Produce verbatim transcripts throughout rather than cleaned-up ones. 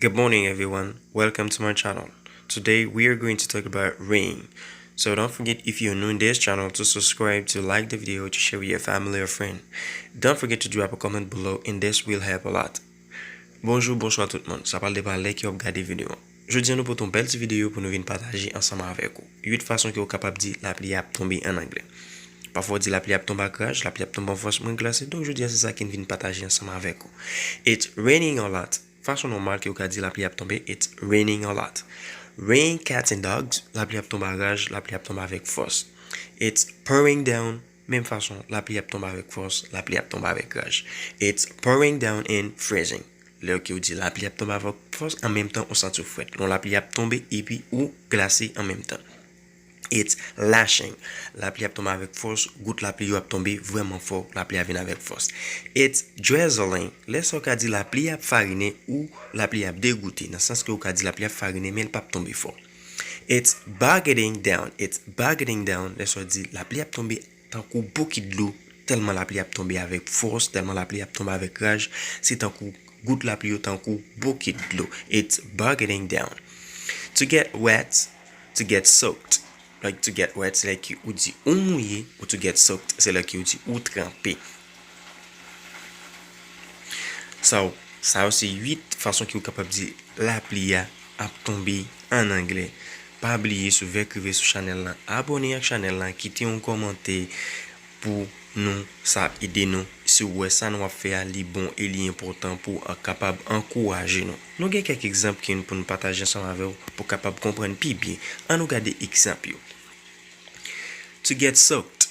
Good morning, everyone. Welcome to my channel. Today, we are going to talk about rain. So don't forget, if you're new in this channel, to subscribe, to like the video, to share with your family or friend. Don't forget to drop a comment below, and this will help a lot. Bonjou, bonswa tout moun. Sa pral depann lè ke w ap gade videyo an. Jodi a, nou pote yon bèl ti videyo pou nou vin pataje ansanm avèk ou. Uit fason ke w kapab di lapli ap tonbe an anglè. Pafwa w di lapli ap tonbe ak raj, lapli ap tonbe an fòs, mwen glase. Donk, jodi a, se sa ke n vin pataje ansanm avèk ou. It's raining a lot. Fason nòmal ke w ka di lapli ap tonbe, it's raining a lot. Rain, cats and dogs, lapli ap tonbe ak raj, lapli ap tonbe avèk fòs. It's pouring down, menm fason, lapli ap tonbe avèk fòs, lapli ap tonbe avèk raj. It's pouring down and freezing. Lè ke w di lapli ap tonbe avèk fòs, an menm tan, ou santi w frèt. Lè lapli ap tonbe epi ou glase an menm tan. It's lashing. Lapli ap tonbe avèk fòs, gout lapli yo ap tonbe vrèman fò, lapli a vin avèk fòs. It's drizzling. Lè sa w ka di lapli ap farinen ou lapli ap degoute, nan sans ke w ka di lapli ap farinen, men l p ap tonbe fò. It's bucketing down. It's bucketing down. Lè sa w di lapli ap tonbe tankou bokit dlo, tèlman lapli ap tonbe avèk fòs, tèlman lapli ap tonbe avèk raj, se tankou gout lapli yo tankou bokit dlo. It's bucketing down. To get wet, to get soaked. Like, to get wet, se lè ke ou di ou mouye, ou to get soaked, se lè ke ou di ou tranpe. So, sa yo se uit fason ke w kapab di lapli a ap tonbe an anglè. Pa bliye, si w vle rive sou chanèl lan, abòne ak chanèl lan, kite yon kòmantè pou nou, sa ap ede nou. Si w wè sa nou ap fè a, li bon e li enpòtan pou w kapab ankouraje nou. Nou gen kèk egzanp ke n pou n pataje ansanm avè w pou w kapab konprann pi byen. Ann nou gade egzanp yo. To get soaked.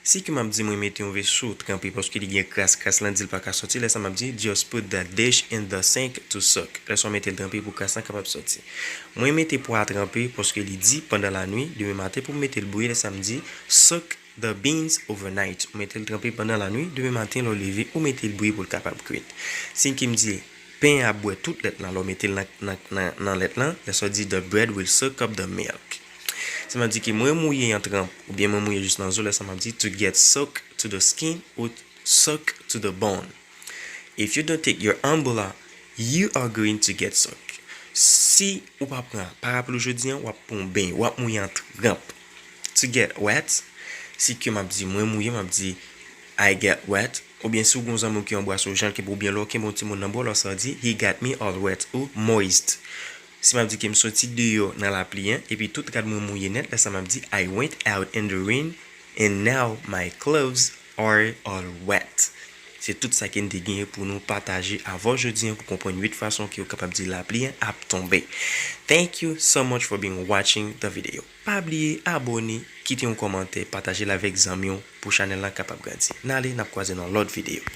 Si ke m ap di mwen mete yon veso tranpe paske li gen kras, kras lan di l pa ka soti, lè sa m ap di, just put the dish in the sink to soak. Lè sa w mete l tranpe pou kras lan kapab soti. Mwen mete pwa a tranpe paske li di pandan lanwi, demen maten pou m mete l bouyi, lè sa m di, soak the beans overnight. Ou mete l tranpe pandan lanwi, demen maten lè w leve, ou mete l bouyi pou l kapab kwit. Si ke m di, pen ap bwè tout lèt lan, lè w mete l nan, nan, nan, nan lèt lan, lè sa w di, the bread will soak up the milk. Sa m ap di ke mwen mouye an tranp, oubyen mwen mouye jis nan zo, lè sa m ap di, to get soaked to the skin ou soaked to the bone. If you don't take your umbrella, you are going to get soaked. Si ou pa pran parapli w jodi an, w ap pran yon beny, w ap mouye an tranp. To get wet, si ke m ap di mwen mouye, m ap di I get wet. Oubyen si w gen yon zanmi w ki anbrase w, jan l kenbe w, oubyen lè w kenbe yon timoun nan bra w, lè sa w di, he got me all wet ou moist. Si m ap di ke m soti deyò nan lapli an, epi tout rad mwen mouye nèt, lè sa m ap di, I went out in the rain and now my clothes are all wet. Se tout sa ke n te genyen pou nou pataje avè w jodi an pou konprann uit fason ke w kapab di lapli an ap tonbe. Thank you so much for being watching the video. Pa bliye abòne, kite yon kòmantè, pataje l avèk zanmi w pou chanèl lan kapab grandi. N ale, n ap kwaze nan lòt videyo.